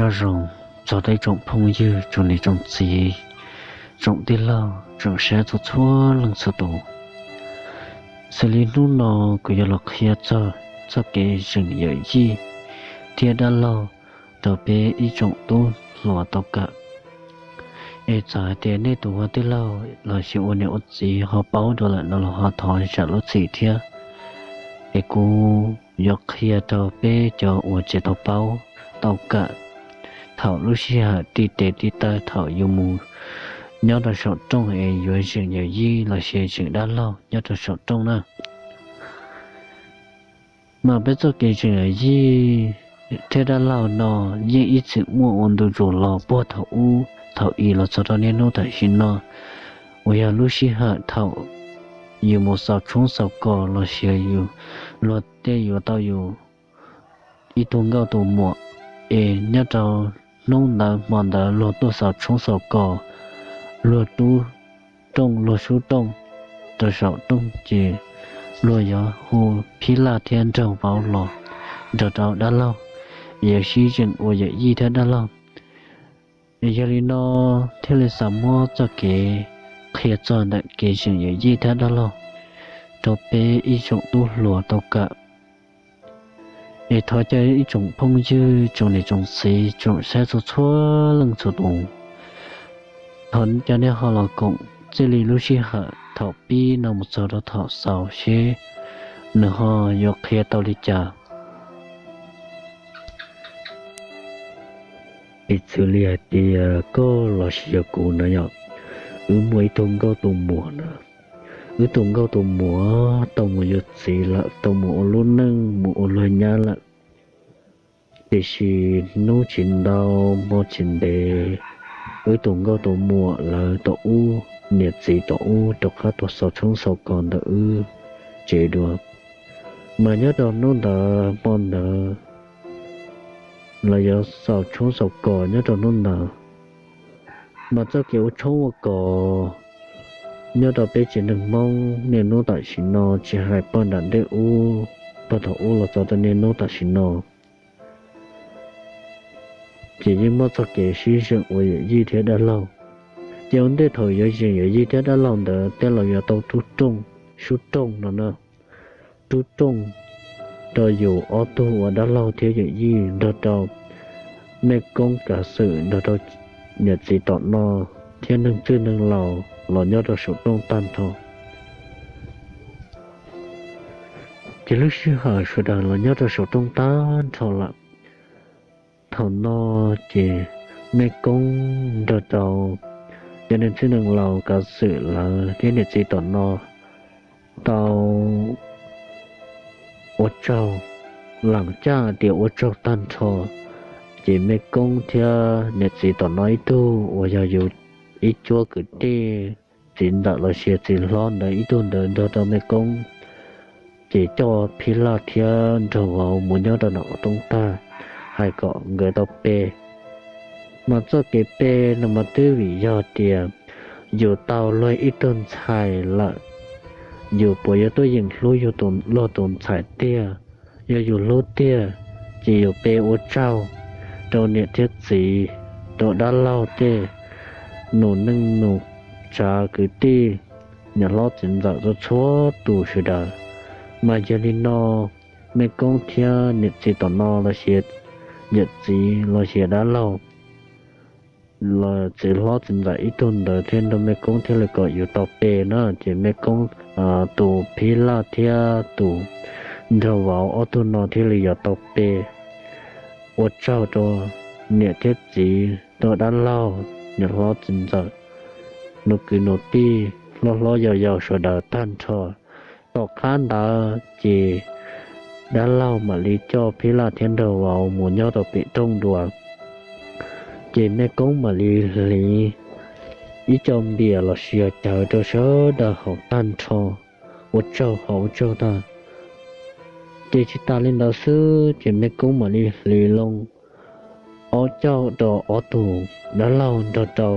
Nyob zoo txog rau ib tsoom phooj ywg, tsoom niam tsoom txiv, tsoom tij laug tsoom saib txhua txhua leej txhua tus. Xws li hnub no kuv yuav los qhia txog txoj kev zeem yawm yij thiab dab laug rau peb ib tsoom tub hluas tau kawm. Es txawm hais tias nej tus ua tij laug los sis ua niam ua txiv ho paub dua lawm no los ho thov zam lub txim thiab. Es kuv yuav qhia rau peb cov uas tsis tau paub, tau kawm, thaum lub sij hawm tib tes tib taw thaum yus mus nyob rau saum rooj es yuav zeem yawm yij los sis zeem dab laug nyob rau saum rooj na. Mas peb txoj kev zeem yawm yij thiab dab laug no yeej ib txwm muaj ua ntu zus los puag thaum ub thaum i los txog rau niaj hnub tam sim no, uas yog lub sij hawm thaum yus mus xaus tshoob xaus kos los sis yus luag tej yuav tau yus ib tug nkauj tus muam, es nyob rau hnub ntawd hmo ntawd luag tuaj xaus tshoob xaus kos, luag rub rooj luag sub rooj rau saum rooj ces luag yuav hu phib laj thiab nraug vauv los nrog rau dab laug, yuav sib zeem ua yawm yij thiab dab laug. Yog li no thiaj li xav muab txoj kev qhia txog ntawm kev zeem yawm yij thiab dab laug rau peb ib tsoom tub hluas tau kawm. Es thov caw ib tsoom phooj ywg, tsoom niam tsoom txiv, tsoom saib txhua txhua leej txhua tus, thov caw nej ho los koom txij li lub sij hawm thaum pib no mus txog rau thaum xaus seb nws ho yuav qhia tau li cas. Piv txwv li hais tias koj los sis yog kuv na yom, wb muaj ib tug nkauj tus muam na. Wb tus nkauj tus muam tau mus yuav txiv lawm, tau mus ua lub neej mus ua luag nyab lawm. Tiam sis hnub tsis ntau hmo tsis ntev, wb tus nkauj tus muam lawv tom ub, niam txiv tom ub rov qab tuaj xaus tshoob xaus kos ntawm wb tsev dua. Mas nyob rau hnub ntawd hmo ntawd los yuav xaus tshoob xaus kos nyob rau hnub ntawd. Mas txoj kev ua tshoob ua kos nyob rau peb tsev neeg Hmoob niaj hnub tam sim no, tsis hais pog nram ntej ub, pog thaum ub los txog rau niaj hnub tam sim no, ces yeej muaj txoj kev sib zeem ua yawm yij thiab dab laug. Ces ua ntej thaum yuav zeem yawm yij thiab dab laug ntawd tej los yuav tau rub rooj, sub rooj no na. Rub rooj rau yus ob tug ua dab laug thiab yawm yij nrog rau mej koob kav xwm nrog rau niam txiv tom no thiab neeg txwj neeg laus los nyob rau saum rooj tag nrho. Ces lub sij hawm sawv daws los nyob rau saum rooj tag nrho lawm, thaum no ces mej koob nrog rau cov neeg txwj neeg laus kav xwm lawv thiab niam txiv tom no tau ua tsaug, lam caj tias ua tsaug tag nrho. Ces mej koob thiab niam txiv tom no ib tug uas yog yus ib cuab kwv tij txiv ntxawm los sis txiv hlob ntawd ib tug ntawd nrog rau mej koob, ces coj phib laj thiab nraug vauv mus nyob rau nram qhov rooj tag, hais kom nkawd tau pe. Mas txoj kev pe no mas twb vim yog tias yus tau luag ib tug ntxhais lawm, yus puas yuav tuaj yeem hlub yus luag tus ntxhais tiag? Yog yus hlub tiag, ces yus pe ua tsaug rau niam thiab txiv, rau dab laug tej, nus neej nus tsav kwv tij, niam hlob txiv ntxawm txhua txhua tus sawv daws. Mas yog li no, mej koob thiab niam txiv tom no los sis yawm txiv los sis dab laug, los txiv hlob txiv ntxawm ib tug ntawd thiab nrog mej koob thiaj li kom yus tau pe na. Ces mej koob tus phib laj thiab tus nraug vauv ob tug no thiaj li yuav tau pe ua tsaug rau niam thiab txiv, rau dab laug, niam hlob txiv ntxawm, nus kwv nus tij, hlob hlob yau yau sawv daws tag nrho. Tom qab ntawd ces dab laug mam li coj phib laj thiab nraug vauv mus nyob rau pem rooj dua. Ces mej koob mam li hliv ib co npias los sis yog cawv rau sawv daws haus tag nrho, ua tsaug haus ua tsaug tag. Ces tsis tas li ntawd xwb ces mej koob mam li hliv loo ob cauj rau ob tug dab laug nrog rau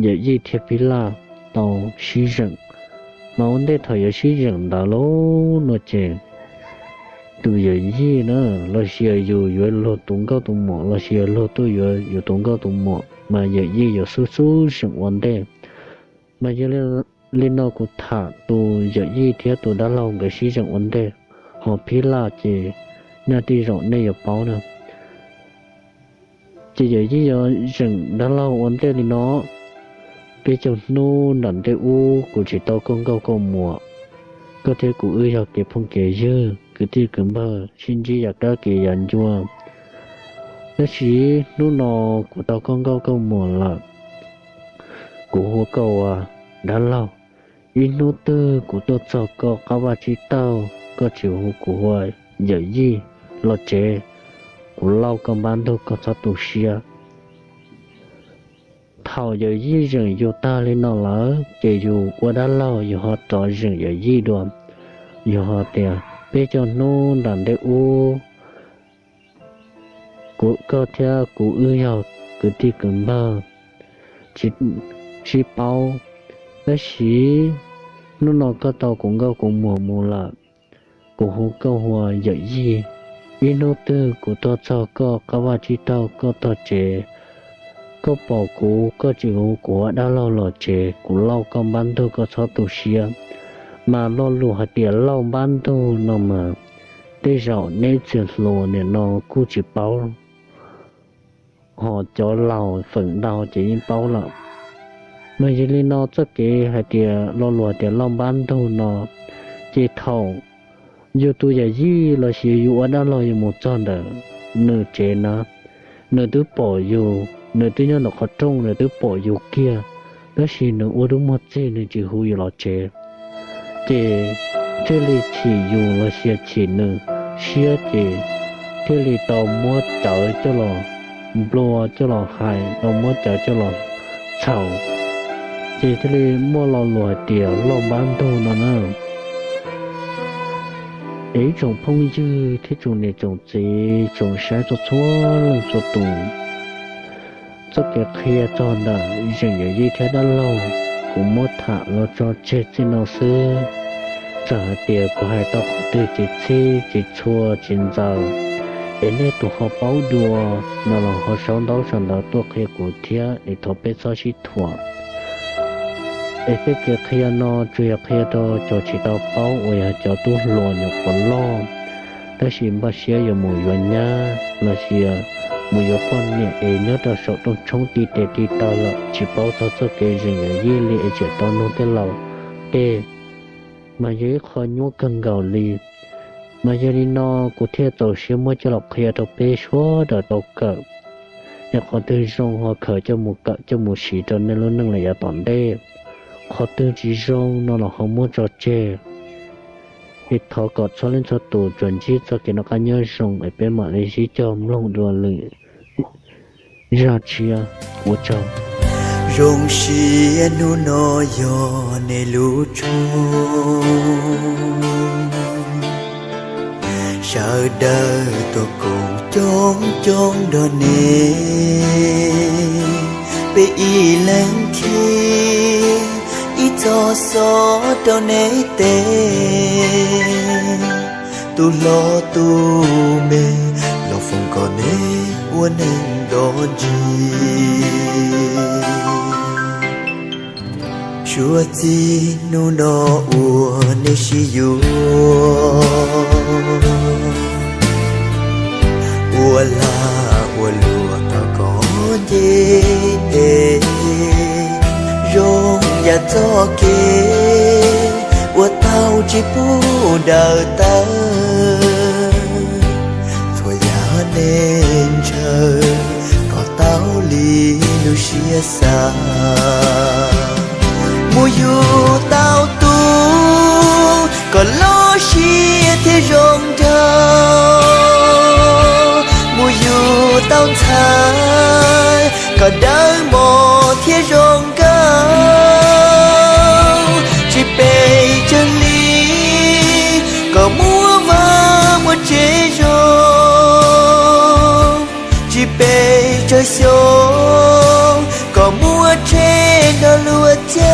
yawm yij thiab phib laj tau sib zeem. Mas ua ntej thaum yuav sib zeem ntawd lauj no ces tus yawm yij na, los sis yus yuav luag tus nkauj tus muam, los sis luag tuaj yuav yus tus nkauj tus muam, mas yawm yij yuav xub xub zeem ua ntej. Mas yog li no kuv tham tus yawm yij thiab tus dab laug nkawd sib zeem ua ntej, ho phib laj ces nej tej zaum nej yuav paub na. Ces yawm yij yuav zeem dab laug ua ntej li no: Peb caug hnub nram ntej ub kuv tsis tau koj nkauj koj muam, koj thiab kuv wb yog kev phooj kev ywg kwv tij kwv npawg sib ntsib yav kab kev yav ncua. Tab sis hnub no kuv tau koj nkauj koj muam lawm, kuv hu koj ua dab laug. Ib hnub twg kuv tuaj txog koj qab vaj tsib taug, koj tsis hu kuv ua yawm yij los tsev, kuv lauj koj npab ntug koj txhob tu siab. Thaum yawm yij zeem yus tag li no lawm ces yus ua dab laug yus ho rov zeem yawm yij dua. Yus ho tias: Peb caug hnub nram ntej ub, kuv, koj thiab kuv wb yog kwv tij kwv npawg, tsis sib paub, tab sis hnub no koj tau kuv nkauj kuv muam mus lawm, kuv hu koj ua yawm yij. Ib hnub twg kuv tuaj txog koj qab vaj tsib taug koj tog tsev, koj pom kuv koj tsis hu kuv ua dab laug los tsev, kuv lauj koj npab ntug koj txhob tu siab. Mas lo lus hais tias lauj npab ntug no mas tej zaum neb txiv hluas nim no kuj tsis paub, ho cov laus feem ntau ces yeej paub lawm. Mas yog li no txoj kev hais tias lo lus hais tias lauj npab ntug no, ces thaum yus tus yawm yij los sis yus ua dab laug yus mus txog ntawm nws tsev na, nws twb pom yus, nws twb nyob ntawm qhov rooj nws twb pom yus kiag, tab sis nws ua dub muag txig nws tsis hu yus los tsev, ces thiaj li chim yus los sis chim nws siab ces thiaj li tau muab cawv coj los nplua coj los hais, tau muab cawv coj los txhaum, ces thiaj li muaj lo lus hais tias lauj npab ntug no na. Es ib tsoom phooj ywg thiab tsoom niam tsoom txiv tsoom saib txhua txhua leej txhua tus, txoj kev qhia txog ntawm zeem yawm yij thiab dab laug, kuv muab tham los tso tseg txij no xwb. Txawm hais tias kuv hais tau qhov twg tsis txhij tsis txhua tsis ntxaws, es nej tus ho paub dua no los ho sau ntaub sau ntawv tuaj qhia kuv thiab es thov peb txhob sib thuam. Es tej kev qhia no tsuas yog qhia rau cov tsis tau paub uas yog cov tub hluas nyuam qhuav loj, tab sis npaj siab yuav mus yuav nyab los sis mus yuav poj niam es nyob rau saum rooj tshoob ti tes ti taw lawm tsis paub txog txoj kev zeem yawm yij li es tseem tau nug tej laus tej, mas yog ib qho nyuaj kawg nkaus li. Mas yog li no kuv thiaj txaus siab muab coj los qhia rau peb sawv daws tau kawm, es qhov twg zoo ho khaws coj mus kawm coj mus siv rau nej lub neej los yav tom ntej, qhov twg tsis zoo no los ho muab tso tseg. Es thov kom txhua leej txhua tus tsuas ntsib txoj kev noj qab nyob zoo es peb mam li sib cog mloog dua lwm zaj tshiab. Ua tsaug. Zoo siab hnub no yog nej lub tshooj, sawv daws tuaj koom coob coob nrog nej, peb ib leeg khib ib txoj xov rau nej teb. Tus hlob tus me, los foom kom nej ua neej nto ntsis. Suav txij hnub no uas nej sib yuav, ua lag ua luam tau koj nce, zoo yam txoj kev uas tau tsis pub daws tawm. Txhua yam nej ntshaw kom tau li lub siab xav, mus yug tau tus kom loj siab thiab zoo nraug, mus yug tau ntxhais kom dawb mos thiab zoo nkauj, tsis pes tsawg hli kom muaj vaj muaj tsev zoo, tsis pes tsawg xyoo kom muaj tsheb nrog luag caij.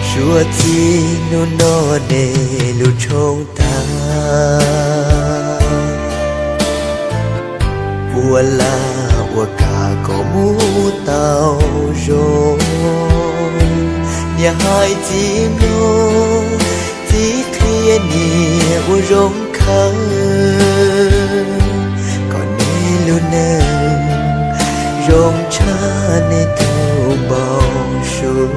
Suav Txij hnub no nej lub tshoob tag, ua laj ua kam kom mus tau zoo. Niam hais txiv mloog, txiv qhia niam ua zoo khawv, kom nej lub neej zoo tshaj nej tus npau suav.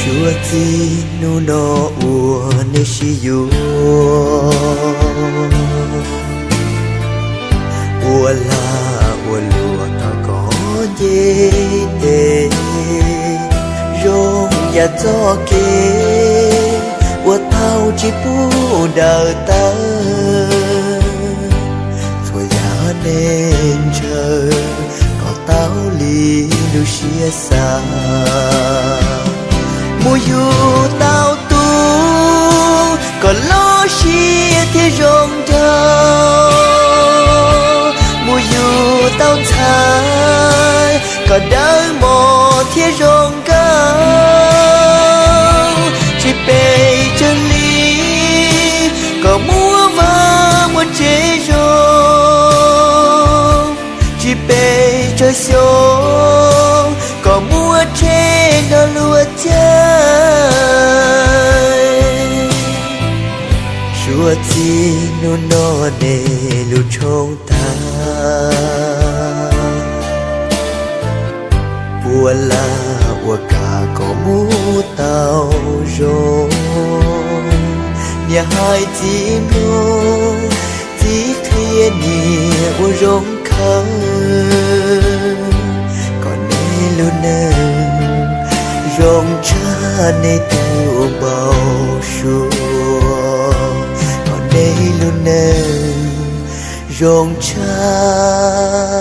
Suav txij hnub no uas nej sib yuav, ua lag ua luam tau koj nce tes, zoo yam txoj kev uas tau tsis pub daws tawv. Txhua yam nej ntshaw kom tau li lub siab xav, mus yug tau tub kom loj siab thiab zoo nraug, mus yug tau ntxhais kom dawb mos thiab zoo nkauj, tsis pes tsawg hli kom muaj vaj muaj tsev zoo, tsis pes tsawg xyoo kom muaj tsheb nrog luag caij. Suav txij hnub no nej lub tshoob tag, ua laj ua kam kom mus tau zoo. Niam hais txiv mloog, txiv qhia niam ua zoo khawv, kom nej lub neej zoo tshaj nej tus npau suav, kom nej lub neej zoo tshaj